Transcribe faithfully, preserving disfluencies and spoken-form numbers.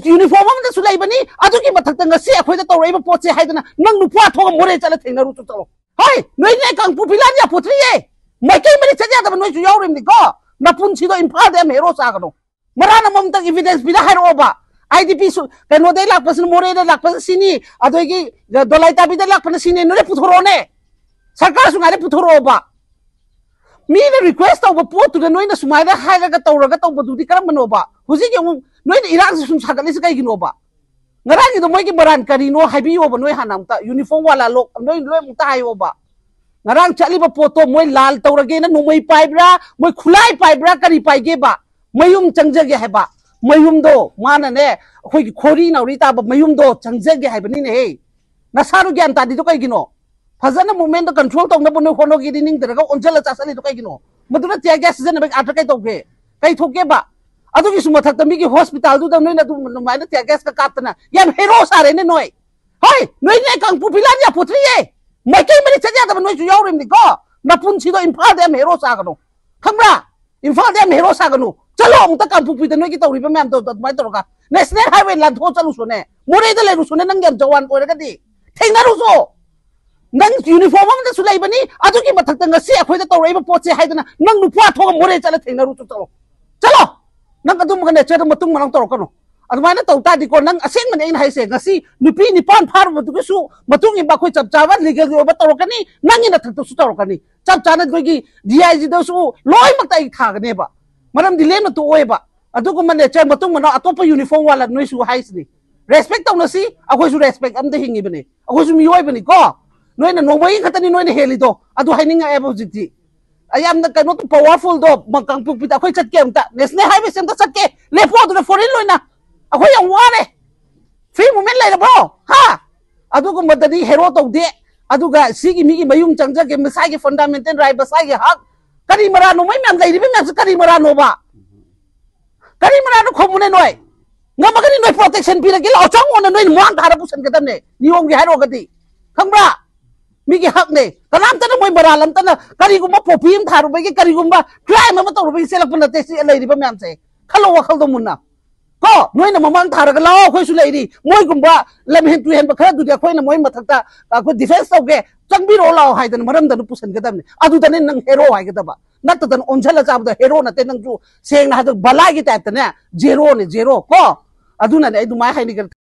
Uniform ꯑꯃꯗꯁꯨ ꯂꯩꯕꯅꯤ꯫ ꯑꯗꯨꯒꯤ ꯃꯊꯛꯇ ꯉꯁꯤ ꯑꯩꯈꯣꯏꯗ ꯇꯧꯔꯛꯏꯕ ꯄꯣꯠꯁꯦ ꯍꯥꯏꯗꯅ ꯅꯪ ꯅꯨꯄꯥ ꯊꯣꯛꯑ ꯃꯣꯔꯦ ꯆꯠꯂ ꯊꯦꯡꯅꯔꯨꯆꯣ ꯆꯠꯂꯣ꯫ ꯍꯣꯏ, ꯅꯣꯏꯅꯦ ꯀꯥꯡꯄꯣꯛꯄꯤ ꯂꯥꯟ ꯌꯥꯄꯣꯠꯇ꯭ꯔꯤꯌꯦ꯫ ꯃꯥꯏꯀꯩ ꯃꯔꯤ ꯆꯠ ꯌꯥꯗꯕ ꯅꯣꯏꯁꯨ ꯌꯥꯎꯔꯤꯕꯅꯤꯀꯣ꯫ ꯅꯄꯨꯟꯁꯤꯗꯣ ꯏꯝꯐꯥꯜꯗ ꯌꯥꯝ ꯍꯦꯔꯣ ꯆꯥꯒꯅꯣ꯫ ꯃꯔꯥꯟ ꯑꯃꯃꯝꯇꯪ ꯏꯚꯤꯗꯦꯟꯁ ꯄꯤꯔ ꯍꯥꯏꯔꯛꯑꯣꯕ꯫ ꯑꯥꯏ ꯗꯤ ꯄꯤ ꯁꯨ-, ꯀꯩꯅꯣꯗꯩ ꯂꯥꯛꯄꯁꯤꯅ, ꯃꯣꯔꯦꯗ ꯂꯥꯛꯄꯁꯤꯅ ꯁꯤꯅꯤ, ꯑꯗꯒꯤ ꯗꯣꯂꯥꯏ ꯇꯥꯕꯤꯗ ꯂꯥꯛꯄꯅ ꯁꯤꯅꯤ, ꯅꯣꯏꯅ ꯄꯨꯊꯣꯔꯛꯑꯣꯅꯦ꯫ ꯁꯔꯀꯥꯔꯁꯨ ꯉꯥꯏꯔꯦ ꯄꯨꯊꯣꯔꯛꯑꯣꯕ꯫ ꯃꯤꯅ ꯔꯤꯀ꯭ꯋꯦꯁ ꯇꯧꯕ ꯄꯣꯠꯇꯨꯗ ꯅꯣꯏꯅ ꯁꯨꯃꯥꯏꯅ ꯍꯥꯏꯔꯒ ꯇꯧꯔꯒ ꯇꯧꯕꯗꯨꯗꯤ ꯀꯔꯝꯕꯅꯣꯕ? ꯍꯧꯖꯤꯛ ꯌꯦꯡꯉꯨ, ꯅꯣꯏꯅ ꯏꯔꯥꯡꯁꯦ ꯁꯨꯝ ꯁꯥꯒꯠꯂꯤꯁꯦ ꯀꯩꯒꯤꯅꯣꯕ? ꯉꯔꯥꯡꯒꯤꯗꯣ ꯃꯣꯏꯒꯤ ꯃꯔꯥꯟ ꯀꯔꯤꯅꯣ ꯍꯥꯏꯕꯤꯌꯣꯕ, ꯅꯣꯏ ꯍꯥꯟꯅ ꯑꯝꯇ ꯌꯨꯅꯤꯐꯣꯔꯝ ꯋꯥꯂꯥ ꯂꯣꯛ ꯅꯣꯏ ꯂꯣꯏ ꯑꯃꯨꯛꯇ ꯍꯥꯏꯌꯣꯕ꯫ ꯉꯔꯥꯡ ꯆꯠꯂꯤꯕ ꯄꯣꯠꯇꯣ ꯃꯣꯏ ꯂꯥꯜ ꯇꯧꯔꯒꯦꯅ ꯅꯣꯡꯃꯩ ꯄꯥꯏꯕ꯭ꯔꯥ, ꯃꯣꯏ ꯈꯨꯠꯂꯥꯏ ꯄꯥꯏꯕ꯭ꯔꯥ, ꯀꯔꯤ ꯄꯥꯏꯒꯦꯕ? ꯃꯌꯨꯝ ꯆꯪꯖꯒꯦ ꯍꯥꯏꯕ꯫ ꯃꯌꯨꯝꯗꯣ ꯃꯥꯅꯅꯦ, ꯑꯩꯈꯣꯏꯒꯤ ꯈꯣꯔꯤ ꯅꯥꯎꯔꯤ ꯇꯥꯕ ꯃꯌꯨꯝꯗꯣ ꯆꯪꯖꯒꯦ ꯍꯥꯏꯕꯅꯤꯅꯦꯍꯦ꯫ ꯅꯁꯥꯗꯣ ꯒ꯭ꯌꯥꯟ ꯇꯥꯗꯤꯗꯣ ꯀꯩꯒꯤꯅꯣ? ꯐꯖꯅ ꯃꯨꯞꯃꯦꯟꯗꯣ ꯀꯟꯇ꯭ꯔꯣꯜ ꯇꯧꯅꯕ ꯅꯣꯏ ꯍꯣꯠꯅꯒꯦꯗꯤ ꯅꯤꯡꯗ꯭ꯔꯒ ꯑꯣꯟꯁꯤꯜꯂ ꯆꯥꯁꯤꯜꯂꯤꯗꯣ ꯀꯩꯒꯤꯅꯣ? ꯃꯗꯨꯅ ꯇꯤꯌꯥꯔ ꯒ꯭ꯌꯥꯁ ꯁꯤꯖꯤꯟꯅꯕꯒꯤ ꯑꯥꯔꯊ ꯀꯩ ꯇꯧꯒꯦ? ꯀꯩ ꯊꯣꯛꯀꯦꯕ? ꯑꯗꯨꯒꯤꯁꯨ ꯃꯊꯛꯇ ꯃꯤꯒꯤ ꯍꯣꯁꯄꯤꯇꯥꯜꯗꯨꯗ ꯅꯣꯏꯅ ꯑꯗꯨꯝ ꯑꯗꯨꯃꯥꯏꯅ ꯇꯤꯌꯥꯔ ꯒ꯭ꯌꯥꯁꯀ ꯀꯥꯞꯇꯅ ꯌꯥꯝ ꯍꯦꯔꯣ ꯁꯥꯔꯦꯅꯦ ꯅꯣꯏ꯫ ꯍꯣꯏ, ꯅꯣꯏꯅꯦ ꯀꯥꯡꯄꯣꯛꯄꯤ ꯂꯥꯟ ꯌꯥꯄꯣꯠꯇ꯭ꯔꯤꯌꯦ꯫ ꯃꯥꯏꯀꯩ ꯃꯔꯤ ꯆꯠ ꯌꯥꯗꯕ ꯅꯣꯏꯁꯨ ꯌꯥꯎꯔꯤꯕꯅꯤꯀꯣ꯫ ꯅꯄꯨꯟꯁꯤꯗꯣ ꯏꯝꯐꯥꯜꯗ ꯌꯥꯝ ꯍꯦꯔꯣ ꯆꯥꯒꯅꯣ꯫ ꯈꯪꯕ꯭ꯔꯥ? ꯏꯝꯐꯥꯜꯗ ꯌꯥꯝ ꯍꯦꯔꯣ ꯁꯥꯒꯅꯨ꯫ ꯆꯠꯂꯣ ꯑꯃꯨꯛꯇ ꯀꯥꯡꯄꯣꯛꯄꯤꯗ ꯅꯣꯏꯒꯤ ꯇꯧꯔꯤꯕ ꯃꯌꯥꯝꯗꯣ ꯑꯗꯨꯃꯥꯏꯅ ꯇꯧꯔꯒ ꯅꯦꯁꯅꯦꯜ ꯍꯥꯏꯋꯦ ꯂꯥꯟꯊꯣꯛꯑ ꯆꯠꯂꯨꯁꯨꯅꯦ꯫ ꯃꯣꯔꯦꯗ ꯂꯩꯔꯨꯁꯨꯅꯦ, ꯅꯪ ꯌꯥꯝ ꯖꯋꯥꯟ ꯑꯣꯏꯔꯒꯗꯤ꯫ ꯊꯦꯡꯅꯔꯨꯁꯨ꯫ ꯅꯪ ꯌꯨꯅꯤꯐꯣꯔꯝ ꯑꯃꯗꯁꯨ ꯂꯩꯕꯅꯤ, ꯑꯗꯨꯒꯤ ꯃꯊꯛꯇ ꯉꯁꯤ ꯑꯩꯈꯣꯏꯗ ꯇꯧꯔꯛꯏꯕ ꯄꯣꯠꯁꯦ ꯍꯥꯏꯗꯅ ꯅꯪ ꯅꯨꯄꯥ ꯊꯣꯛꯑ ꯃꯣꯔꯦ ꯆꯠꯂ ꯊꯦꯡꯅꯔꯨꯁꯨ ꯆꯠꯂꯣ꯫ ꯆꯠꯂꯣ꯫ ꯅꯪ ꯑꯗꯨꯝꯕꯒ ꯅꯦꯆꯔꯗ ꯃꯇꯨꯡ ꯃꯅꯥꯎ ꯇꯧꯔꯛꯀꯅꯨ꯫ ꯑꯗꯨꯃꯥꯏꯅ ꯇꯧ ꯇꯥꯔꯗꯤꯀꯣ, ꯅꯪ ꯑꯁꯦꯡꯕꯅꯦ ꯑꯩꯅ ꯍꯥꯏꯁꯦ, ꯉꯁꯤ ꯅꯨꯄꯤ ꯅꯤꯄꯥꯟ ꯐꯥꯔꯨꯕꯗꯨꯒꯤꯁꯨ ꯃꯇꯨꯡ ꯏꯟꯕ ꯑꯩꯈꯣꯏ ꯆꯞ ꯆꯥꯕ ꯂꯤꯒꯦꯜꯒꯤ ꯑꯣꯏꯕ ꯇꯧꯔꯛꯀꯅꯤ, ꯅꯪꯒꯤ ꯅꯊꯛꯇꯁꯨ ꯇꯧꯔꯛꯀꯅꯤ꯫ ꯆꯞ ꯆꯥꯅ ꯑꯩꯈꯣꯏꯒꯤ ꯗꯤ ꯑꯥꯏ ꯖꯤꯗꯁꯨ ꯂꯣꯏꯅꯃꯛꯇ ꯑꯩ ꯊꯥꯒꯅꯦꯕ꯫ ꯃꯔꯝꯗꯤ ꯂꯦꯝꯅ ꯇꯣꯛꯑꯣꯏꯕ꯫ ꯑꯗꯨꯒꯨꯝꯕ ꯅꯦꯆꯔ ꯃꯇꯨꯡ ꯃꯅꯥꯎ ꯑꯇꯣꯞꯄ ꯌꯨꯅꯤꯐꯣꯔꯝ ꯋꯥꯂꯥ ꯅꯣꯏꯁꯨ ꯍꯥꯏꯁꯤꯅꯤ꯫ ꯔꯦꯁꯄꯦꯛ ꯇꯧꯅꯁꯤ, ꯑꯩꯈꯣꯏꯁꯨ ꯔꯦꯁꯄꯦꯛ ꯑꯝꯗ ꯍꯤꯡꯉꯤꯕꯅꯤ, ꯑꯩꯈꯣꯏꯁꯨ ꯃꯤꯑꯣꯏꯕꯅꯤꯀꯣ꯫ ꯅꯣꯏꯅ ꯅꯣꯡꯃꯩ ꯈꯛꯇꯅꯤ ꯅꯣꯏꯅ ꯍꯦꯜꯂꯤꯗꯣ, ꯑꯗꯨ ꯍꯥꯏꯅꯤꯡꯉꯛꯑꯦꯕ ꯍꯧꯖꯤꯛꯇꯤ꯫ ꯑꯩ ꯌꯥꯝꯅ ꯀꯩꯅꯣ ꯄꯋꯥꯔꯐꯨꯜꯗꯣ ꯀꯥꯡꯄꯣꯛꯄꯤꯗ ꯑꯩꯈꯣꯏ ꯆꯠꯀꯦ ꯑꯝꯇ, ꯅꯦꯁꯅꯦꯜ ꯍꯥꯏꯋꯦꯁꯦ ꯑꯝꯇ ꯆꯠꯀꯦ꯫ ꯂꯦꯞꯄꯣ ꯑꯗꯨꯗ ꯐꯣꯔꯤꯟ ꯑꯣꯏꯅ꯫ ꯑꯩꯈꯣꯏ ꯌꯥꯝ ꯋꯥꯔꯦ꯫ ꯐ꯭ꯔꯤ ꯃꯨꯚꯃꯦꯟ ꯂꯩꯔꯕ꯭ꯔꯣ? ꯍꯥ? ꯑꯗꯨꯒꯨꯝꯕꯗꯗꯤ ꯍꯦꯔꯣ ꯇꯧꯗꯦ꯫ ꯑꯗꯨꯒ ꯁꯤꯒꯤ ꯃꯤꯒꯤ ꯃꯌꯨꯝ ꯆꯪꯖꯒꯦ, ꯃꯁꯥꯒꯤ ꯐꯟꯗꯥꯃꯦꯟꯇꯦꯜ ꯔꯥꯏꯠ, ꯃꯁꯥꯒꯤ ꯍꯛ, ꯀꯔꯤ ꯃꯔꯥꯅꯣ ꯃꯣꯏ ꯃꯌꯥꯝ ꯂꯩꯔꯤꯕ ꯃꯌꯥꯝꯁꯦ ꯀꯔꯤ ꯃꯔꯥꯅꯣꯕ? ꯀꯔꯤ ꯃꯔꯥꯅꯣ ꯈꯨꯝꯃꯨꯅꯦ ꯅꯣꯏ? ꯉꯝꯃꯒꯗꯤ ꯅꯣꯏ ꯄ꯭ꯔꯣꯇꯦꯛꯁꯟ ꯄꯤꯔꯒꯦ ꯂꯥꯛꯑꯣ, ꯆꯪꯉꯣꯅ ꯅꯣꯏꯅ ꯃꯥꯡ ꯊꯥꯔ ꯄꯨꯁꯟꯒꯗꯕꯅꯦ ꯅꯤꯌꯣꯝꯒꯤ ꯍꯥꯏꯔꯨꯔꯒꯗꯤ꯫ ꯈꯪꯕ꯭ꯔꯥ? ꯃꯤꯒꯤ ꯍꯛꯅꯦ꯫ ꯀꯅꯥꯝꯇꯅ ꯃꯣꯏ ꯃꯔꯥꯜ ꯑꯝꯇꯅ ꯀꯔꯤꯒꯨꯝꯕ ꯄꯣꯄꯤ ꯑꯃ ꯊꯥꯔꯨꯕꯒꯤ, ꯀꯔꯤꯒꯨꯝꯕ ꯀ꯭ꯔꯥꯏꯝ ꯑꯃ ꯇꯧꯔꯨꯕꯒꯤ ꯆꯦꯜꯂꯛꯄ ꯅꯠꯇꯦ ꯁꯤ ꯂꯩꯔꯤꯕ ꯃꯌꯥꯝꯁꯦ꯫ ꯈꯜꯂꯣ ꯋꯥꯈꯜꯗꯣ ꯃꯨꯟꯅ꯫ ꯑꯣ, ꯅꯣꯏꯅ ꯃꯃꯥꯡ ꯊꯥꯔꯒ ꯂꯥꯛꯑꯣ, ꯑꯩꯈꯣꯏꯁꯨ ꯂꯩꯔꯤ, ꯃꯣꯏꯒꯨꯝꯕ ꯂꯝ ꯍꯦꯟ ꯇꯨ ꯍꯦꯟꯕ ꯈꯔꯗꯨꯗꯤ ꯑꯩꯈꯣꯏꯅ ꯃꯣꯏ ꯃꯊꯛꯇ ꯑꯩꯈꯣꯏ ꯗꯤꯐꯦꯟꯁ ꯇꯧꯒꯦ, ꯆꯪꯕꯤꯔꯛꯑꯣ ꯂꯥꯛꯑꯣ ꯍꯥꯏꯗꯅ ꯃꯔꯝꯗꯅ ꯄꯨꯁꯟꯒꯗꯕꯅꯤ꯫ ꯑꯗꯨꯗꯅꯦ ꯅꯪ ꯍꯦꯔꯣ ꯍꯥꯏꯒꯗꯕ, ꯅꯠꯇꯗꯅ ꯑꯣꯟꯁꯤꯜꯂ ꯆꯥꯕꯗ ꯍꯦꯔꯣ ꯅꯠꯇꯦ꯫ ꯅꯪꯁꯨ ꯁꯦꯡꯅ ꯍꯥꯏꯗꯣ ꯕꯂꯥꯒꯤ ꯇꯥꯏꯞꯇꯅꯦ, ꯖꯦꯔꯣꯅꯦ, ꯖꯦꯔꯣ ꯀꯣ꯫ ꯑꯗꯨꯅꯅꯦ ꯑꯩ ꯑꯗꯨꯃꯥꯏꯅ ꯍꯥꯏꯅꯤꯡꯒꯦ꯫